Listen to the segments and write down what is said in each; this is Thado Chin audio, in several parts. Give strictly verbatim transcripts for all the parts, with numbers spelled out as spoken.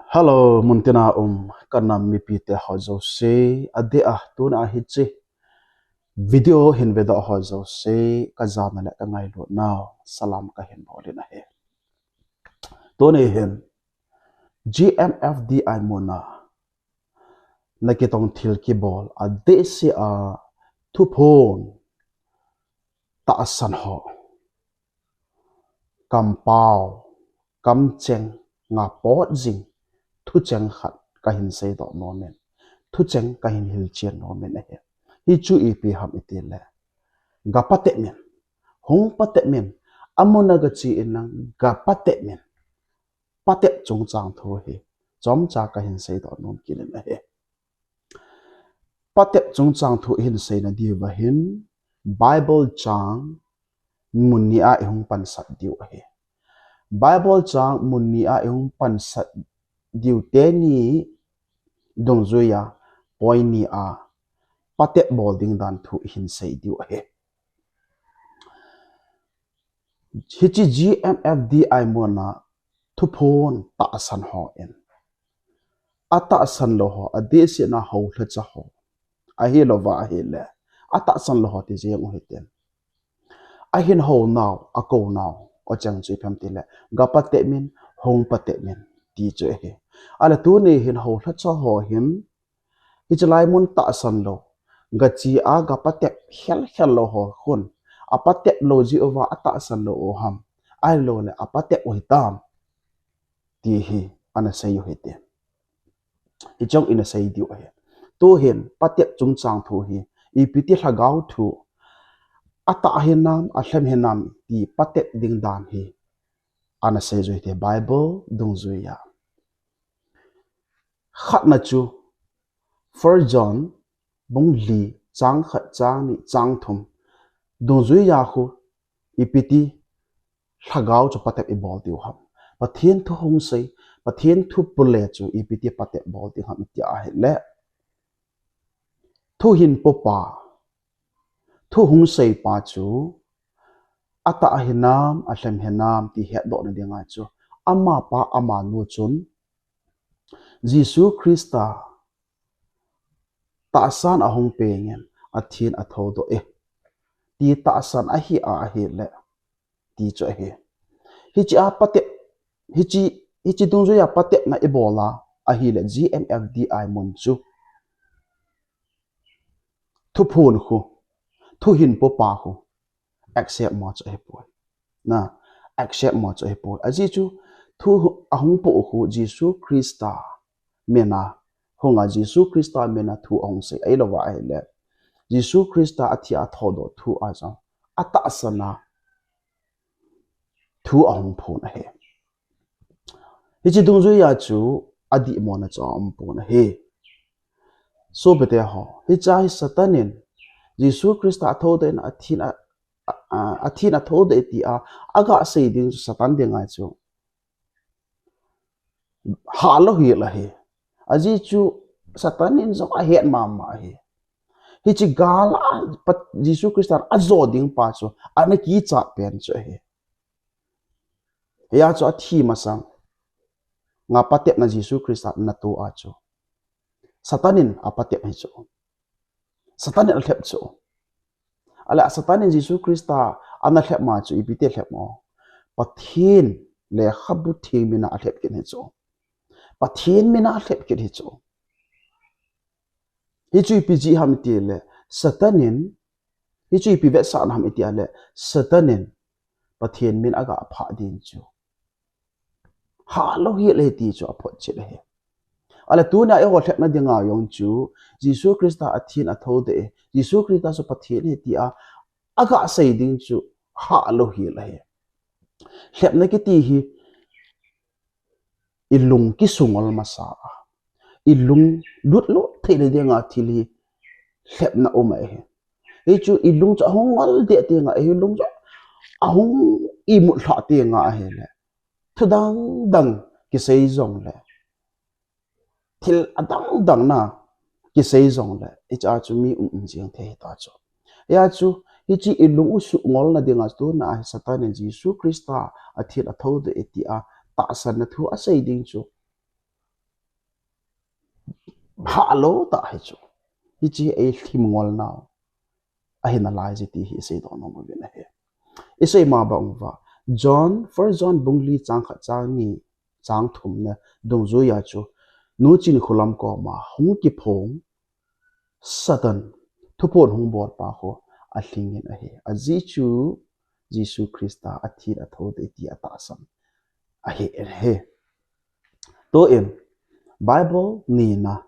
Hello, muntina um ka nam mipite ho jouse, adeh a tuna hiche video hin vedoh ho jouse, ka jana le ka ngailutnau salam ka hin bolin ahi. Tuni hin G M F D I muna na kitong thil kibol adeh seh a thuphon tahsan ho, kampao, kamcheng, nga pot jing thucheng khat ka hin seidoh nomin, thucheng ka hin hilchen nomin ahi. Hichu ipi ham itile, ga patep in, hung patep in, amuna ga che in lang ga patep in, patep chungchang thu hi chomcha ka hin seidoh nom kitin ahi. Patep chungchang thu hin seina diuva hin Bible chang mun ni a i hung pansat diu ahi. Bible chang mun ni a i hung pansat diu teni dungjuia point ni a patep bol ding dan thu hin sei diu ahi. Hiche G M F D I muna thuphon tahsan ho in, atahsan lou ho, adeh seh a houlhacha ho, ahilouva ahile, atahsan lou ho ti jeng u hitin. Ahin hounau, akounau, acheng chu ipi ham tile, ga patep in, hung patep in, ti chu ahi. Ahile tuni hin houlhacha ho hin, hiche lai mun tahsan lou, ga che a ga patep khel khel lou ho khun, apatep lou jeh uva atahsan lou u ham, ahilouleh apatep u hitam, ti hi ana sei u hite. Hiche jong ina sei diu ahi. Tuhin patep chungchang thu hi, ipi ti lhagao thu, atah hinam, alhem hinam ti patep ding dan hi ana sei u hite Bible dungjuia. Khatna chu, First John bung li, chang khat, chang ni, chang thum dungjuia khu, ipi ti lhagao chu patep i bol diu ham, Pathen thu hung sei, Pathen thu pule chu ipi ti patep bol diu ham iti ahile, thu hin popa, thu hung seipa chu atah hinam, alhem hinam ti hetdohna dinga chu, amapa amanu chun Jesu Christa tahsan ahung pengin, athin athoudoh e, ti tahsan ahi a ahile, ti chu ahi. Hiche a patep, hiche, hiche dungjuia patepna i bol a ahile G M F D I mun chu thuphon khu, thu hin popa khu accept mo chu ahipoi. Na, accept mo chu ahipoi. Ajeh chu thu ahung po khu Jesu Christa mina, hunga Jesu Christa mina thu ahung sei ahilouva ahile, Jesu Christa athi a athoudoh thu a jong atahsan a thu ahung phon ahi. Hiche dungjuia chu adihmona chu aumpon ahi. Sopite ho, hiche hi Satan in Jesu Christa athoudoh in athin a, a, a, athin athoudoh e tia aga sei ding chu Satan dinga chu hah louhel ahi. Ajeh chu Satan in jong ahet mama ahi. Hiche gal a Pat-, Jesu Christa ajo ding pa chu ana kichat pen chu ahi. Hia chu athi masang, nga patepna Jesu Christa ana to a chu Satan in apatep hi chu, Satan in alhep chu. Ahile Satan in Jesu Christa ana lhep ma chu ipi ti lhep mo? Pathen lekhabu theng mina alhep kit hi chu, Pathen mina alhep kit hi chu. Hichu ipi jeh ham itile, Satan in, hichu ipi vetsahna ham itile, Satan in Pathen min aga phah ding chu hah louhel ahi ti chu aphotchet ahi. Ahile tunia eiho lhepna dinga jong chu Jesu Christa athin athoudoh e, Jesu Christa chu Pathen ahi tia aga sei ding chu hah louhel ahi. Lhepna kiti hi i lung kisungol masa a, i lung lutlut theina dinga thil hi lhepna um ahi. Hichu i lung chu ahung ngol deh tenga, i lung chu ahung imut lhah tenga ahile, thu dang dang kisei jongle, thil adang dang na kisei jongle, hiche a chu mi um um jeng thei hita chu. Hia chu, hiche i lung u sungolna dinga chu tuna hi Satan in Jesu Christa athin athoudoh e tia tahsanna thu asei ding chu Hah lou tah hi chu. Hiche hi ei lhim ngol nau ahi nalai ji ti hi isei doh nom uvin ahi. Isei ma bang uva, John, First John bung li chang khat, chang ni, chang thum na dungjuiya chu, Nu Chinkholam koma hung kiphong Satan, thuphon hung bolpa ho alhingin ahi. Ajeh chu Jesu Christa athin athou ding ti atahsan ahi in ahi. Tuin Bible nina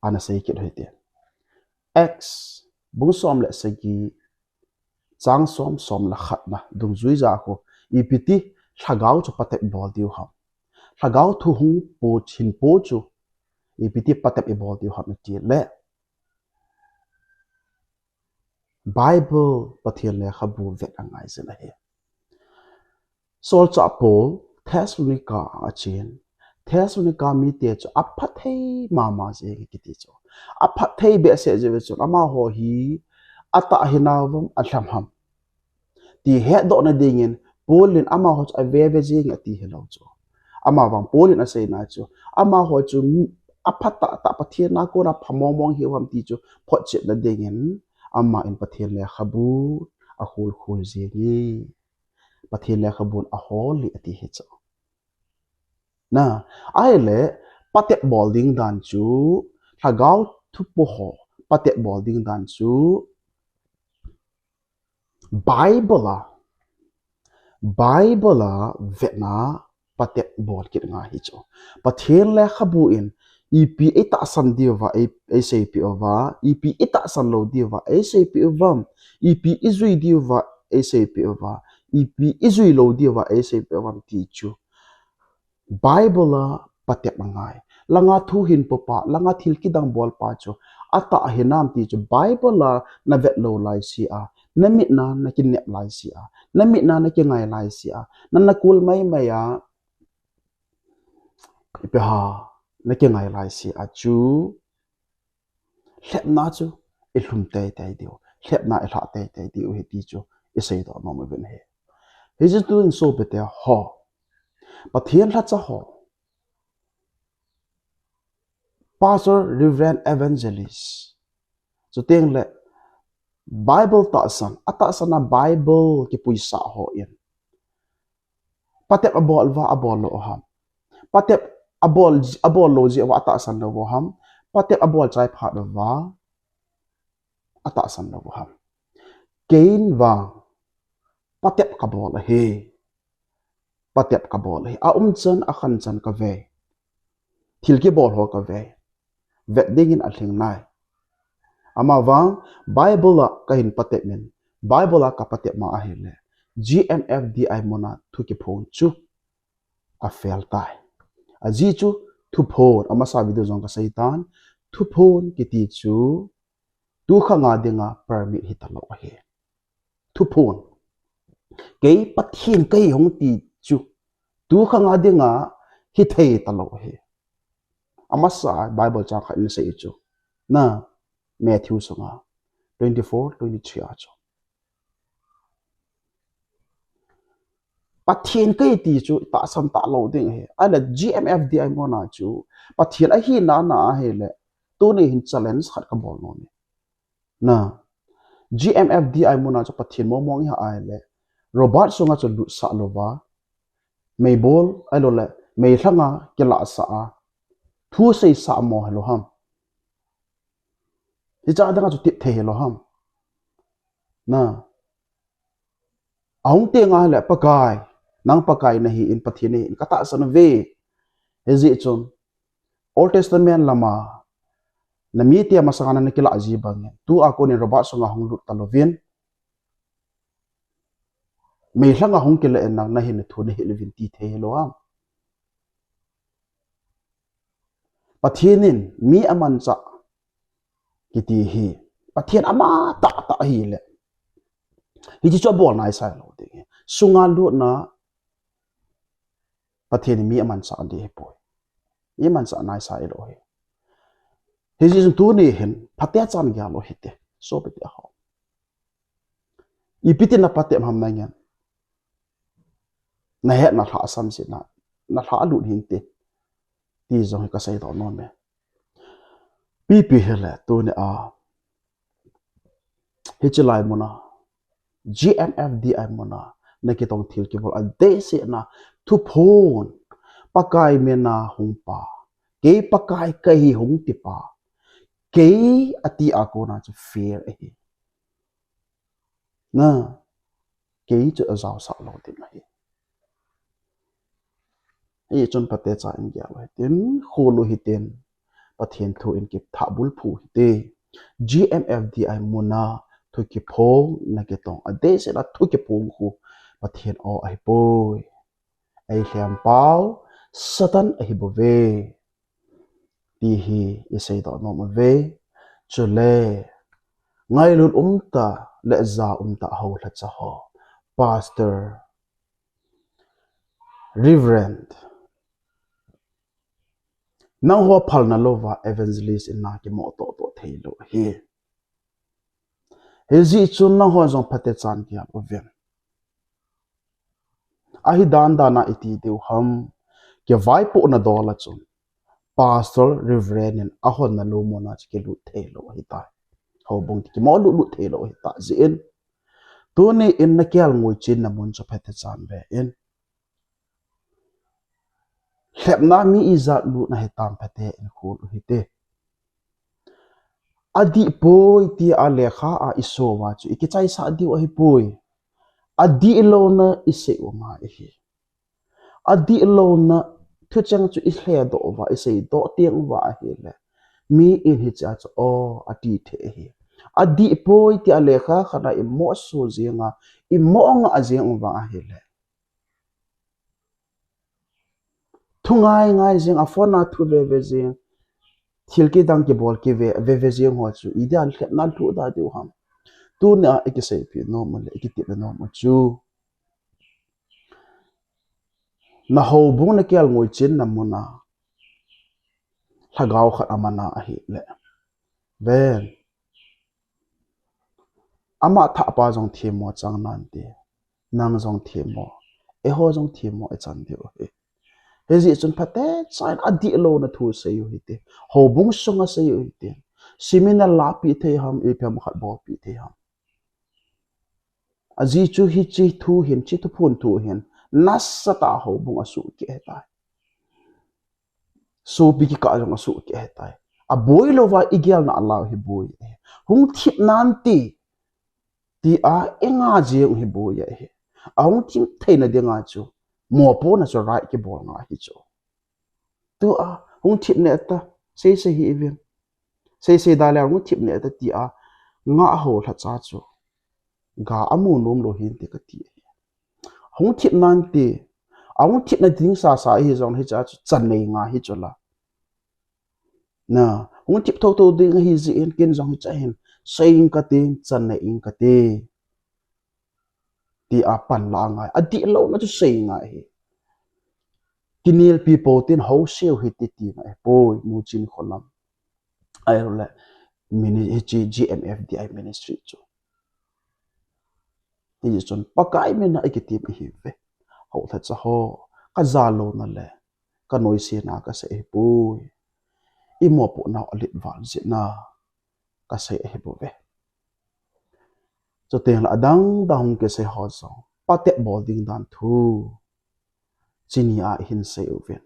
ana sei kit u hite. Acts bung som le sagi, chang som, som le khat na dungjuiya ho, ipi ti lhagao chu patep bol diu ham, lhagao thu hung po, hin po chu ipi ti patep ibol diu ham iti le, Bible, Pathen lekhabu vet angai jin ahi. Solchah Paul Thessalonica achen, Thessalonica mite chu aphathei mama jeng kiti chu, aphathei behseh jeh uve chun amaho hi atah hinam, alham ham ti hetdohna dingin Paul in amaho chu aveve jeng ati hilou chu. Amavang Paul in aseina chu, amaho chu aphatah tah, Pathen a kona pha mongmong hiu ham ti chu photchetna dingin, aman Pathen lekhabu akhol khol jenge, Pathen lekhabun ahol e ati hi chu. Na, ahile, patep bol ding dan chu, lhagao thupo ho patep bol ding dan chu, Bible a, Bible a vetna patep bol kit ngai hi chu. Pathen lekhabu in ipi eitahsan diuva ei, eiseipeh uva, ipi eitahsan lou diuva eiseipeh uvam, ipi ijui diuva eiseipeh uva, ipi ijui lou diuva eiseipeh uvam ti chu Bible a patep angai. Langa thu hin popa, langa thil kidang bolpa chu atah hinam ti chu Bible a navet lou laise a, namit na nakinep laise a, namit na nakingai laise a, na nakul maimai a, ipi ham, nakingai laise a chu lhepna chu ilhum teitei diu, lhepna ilhah teitei diu ahi ti chu isei doh nom uvin ahi. Hijeh chun sopite ho, Pathen lhacha ho, Pastor, Reverend, Evangelist, chuteng le Bible tahsan, atahsan a Bible kipuisah ho in patep abol uva abol lou ham? Patep abol, abol lou jeh uva atahsan lou ham? Patep abol chai phat uva atahsan lou ham? Kei vang patep kabol ahi. Patep kabol ahi. Aumchan, akhanchan kave. Thil kibol ho kave. Vet dingin alhing nai. Amavang Bible a kahin patep in, Bible a kapatep ma ahile, G M F D I muna thu kiphong chu afel tai. Ajeh chu thuphon, amasa video jong kasei tan, thuphon kiti chu tukhang a dinga permit hitalou ahi. Thuphon, kei Pathen kahi hung ti chu tukhang a dinga hithei talou ahi. Amasa Bible chang khat in asei chu, na, Matthew sunga twenty-four, twenty-three a chu, Pathen kahi ti chu tahsan talou ding ahi. Ahile G M F D I muna chu Pathen ahina na ahile, tuni hin challenge khat kabol nom e. Na, G M F D I muna chu Pathen mongmong iha ahile, Robert sunga chu lutsah louva, meibol ahiloule meilhanga kilahsah a thu seisah mo hilou ham? Hiche dinga chu tep thei hilou ham? Na, ahung tenga ahile, Pakai, nang Pakai nahin, Pathen nahin katahsan uve. Hijeh chun Old Testament lama namite masanga nakilah ji bangin, tua konin Robert sunga hung lut talouvin, meilhanga hung kilah in nang nahin thu nahil uvin ti thei hilou ham? Pathen in mi amanchah kiti hi Pathen ama tahtah ahile, hiche chu abol naisai lou ding ahi. Sunga lutna Pathen in mi amanchah ding ahipoi. Mi amanchah naisai lou ahi. Hijeh chun tuni hin phatecha gel u hite, sopite ho. Ipi ti napatep ham nangin, nahet nalhah sam sina, nalhah lut hinte ti jong hi kasei doh nom e. Ipi hile tuni a hiche lai muna, G M F D I muna, nakitong thil kibol a deisahna thuphon, Pakai mina hung pa, kei Pakai kahi hung tipa, kei ati a kona chu fail ahi. Na, kei chu ajaosah lou ding ahi. Hichun phatecha in gel u hitin, khol u hitin, Pathen thu in kithah bulphu hite. G M F D I muna thu kiphong nakitong a deisahna thu kiphong khu Pathen aw ahipoi. Eilhem pau Satan ahibouve. Ti hi isei doh nom uve. Chule ngailut umtah le ja umtah ho lhacha ho, Pastor, Reverend, nangho phalna louva evangelist in nakimo toh toh thei lou ahi. Hijeh chun nangho jong phatecha in gel uvin. Ahi dan dan a iti diu ham, kivaipohna dol a chun Pastor, Reverend in ahonna lou muna chu kilut thei lou ahitai. Houbung kimo lut lut thei lou ahitai jeh in. Tuni in nakelngoi chinna mun chu phatecha in ve in. Lhepna mi ijat lutna hitam phate in khol u hite. Adih poi tia lekha a iso uva chu ikichaisah diu ahipoi. Adih louna isei u ngai ahi. Adih louna thucheng chu ilhedoh uva, iseidoh teng uva ahile, mi in hichea chu, o, ati thei ahi. Adih poi tia lekha khat a imo so jeng a, imo ngah jeng uva ahile, thu ngai ngai jeng, a phone a thu ve ve jeng, thil kidang kibol kive ve ve jeng ho chu idia lhepna lhuh da diu ham? Tunia ikiseipeh nom u le ikitep nom u chu, na houbung nakelngoi chinna muna lhagao khat amana ahile, ven, ama thahpa jong themmo chang nante, nang jong themmo, eiho jong themmo ichan diu ahi. Hijeh chun phatecha in adih louna thu sei u hite. Houbung sunga sei u hite. Seminar lapeh thei ham, ipi ham khat bolpeh thei ham? Ajeh chu hiche thu hin, hiche thuphon thu hin, nasatah a houbung asuhkeh ahitai. Sopi kikah jong asuhkeh ahitai. Aboi louva igelna a lau hi boi ahi. Hung thip nante, tia inga jeng u hi boi ahi. Ahung thip theina dinga chu, mopohna chu right kibol ngai ahi chu. Tua hung thip ne ta, seisei hih uvin, seisei da le hung thip ne ta tia ngah ho lhacha chu ga amu nom lou hinte kati ahi. Hung thip nante, ahung thipna ding sasa ahi jong hichea chu chan nei ngai ahi chu la. Na, hung thip thotho ding ahi jeh in ken jong hichea hin sei ing kate, chan nei ing kate, tia pan la ngai. Adih louna chu sei ngai ahi. Kinelpi pou tin hou seu hite tina ahipoi, Muchin kholam. Ahilou le, mini-, hiche G M F D I ministry chu. Hijeh chun Pakai mina ikitep ihiuve. Ho lhacha ho, kaja louna le kanoisena kasei ahipoi. Imopohnau alet val jeh in kasei ahibouve. Chuteng le adang dang hung kisei ho jong patep bol ding dan thu, chuni a ihin sei uvin.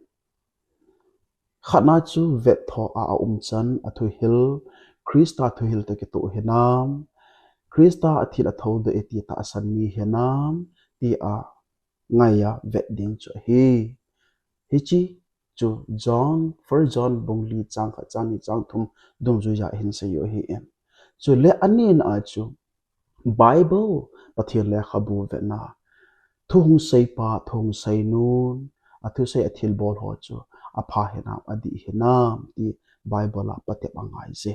Khatna chu vetthoh a aumchan, athuhil, Christa thuhil toh kitoh hinam, Christa athil athou doh e ti tahsan mi hinam, tia ngaiya vet ding chu ahi. Hiche chu John, First John bung li chang khat, chang ni, chang thum dungjuiya ihin sei u ahin. Chule anina chu Bible, Pathen lekhabu vetna, thu hung seipa, thu hung seinun, athusei athilbol ho chu apha hinam, adih hinam ti Bible a patep angaiye,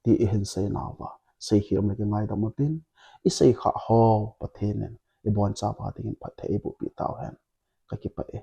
ti ihin seinauva, seikhel umle kingaidam utin, iseikhah ho Pathen in ibonchauva dingin phatthei eibohpeh tauhen. Kakipah e.